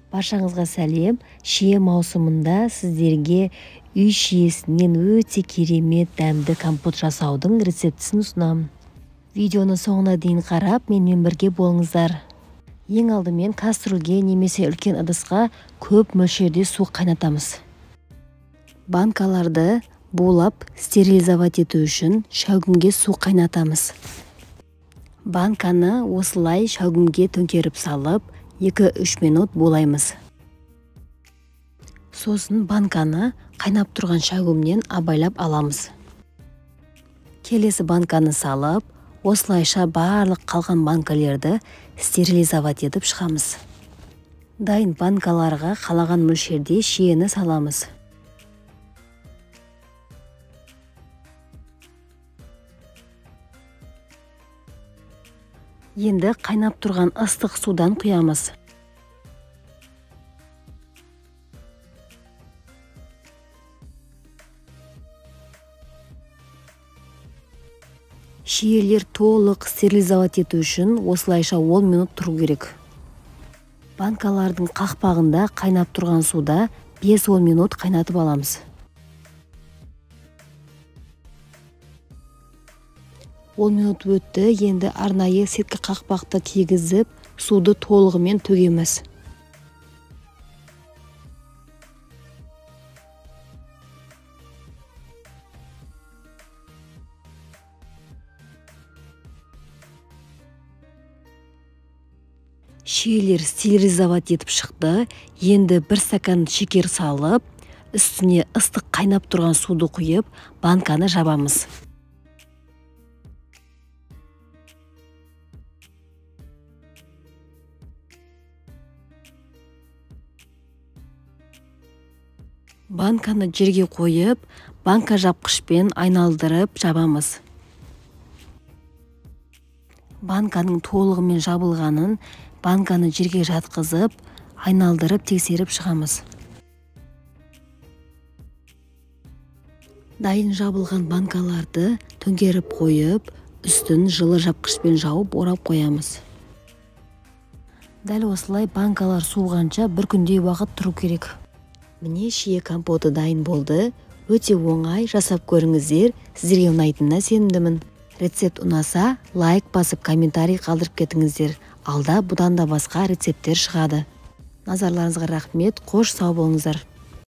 Баршаңызға сәлем. Шие маусымында сіздерге үй шиесінен өте керемет дәмді компот жасаудың рецептісін ұсынамын. Видеоны соңына дейін қарап, менімен бірге болыңыздар. Ең алдымен кастрюльге немесе үлкен ыдысқа көп мөлшерде су қайнатамыз. Банкаларды булап стерилизовать ету үшін шәугімге су қайнатамыз. Банканы осылай шәугімге төңкеріп салып, 2-3 минут булаймыз. Сосын банканы қайнап тұрған шәугімнен абайлап аламыз. Келесі банканы салып, осылайша барлық қалған банкалерді стерилизовать етіп шығамыз. Дайын банкаларға қалаған мөлшерде шиені саламыз. Енді қайнап тұрған ыстық судан құямыз. Шиелер толық стерилизовать ету үшін осылайша 10 минут тұру керек. Банкалардың қақпағында қайнап тұрған суда 5-10 минут қайнатып аламыз. 10 минут өтті, енді арнайы сетка қақпақты кигізіп, суды толығымен төгеміз. Шиелер стерилизовать етіп шықты. Енді бір стакан шекер салып, үстіне ыстық қайнап тұрған суды құйып, банканы жабамыз. Банканы жерге қойып, банка жапқышпен айналдырып жабамыз. Банканың толығымен жабылғанын банканы жерге жатқызып, айналдырып тексеріп шығамыз. Дайын жабылған банкаларды төңкеріп қойып, үстін жылы жапқышпен жауып орап қоямыз. Дәл осылай банкалар суығанша бір күндей уақыт тұру керек. Міне шие компоты дайын болды. Өте оңай, жасап көріңіздер. Сіздерге ұнайтынына сенімдімін. Рецепт ұнаса, лайк басып комментарий қалдырып кетіңіздер. Алда бұдан да басқа рецепттер шығады. Назарларыңызға рахмет. Қош сау болыңыздар.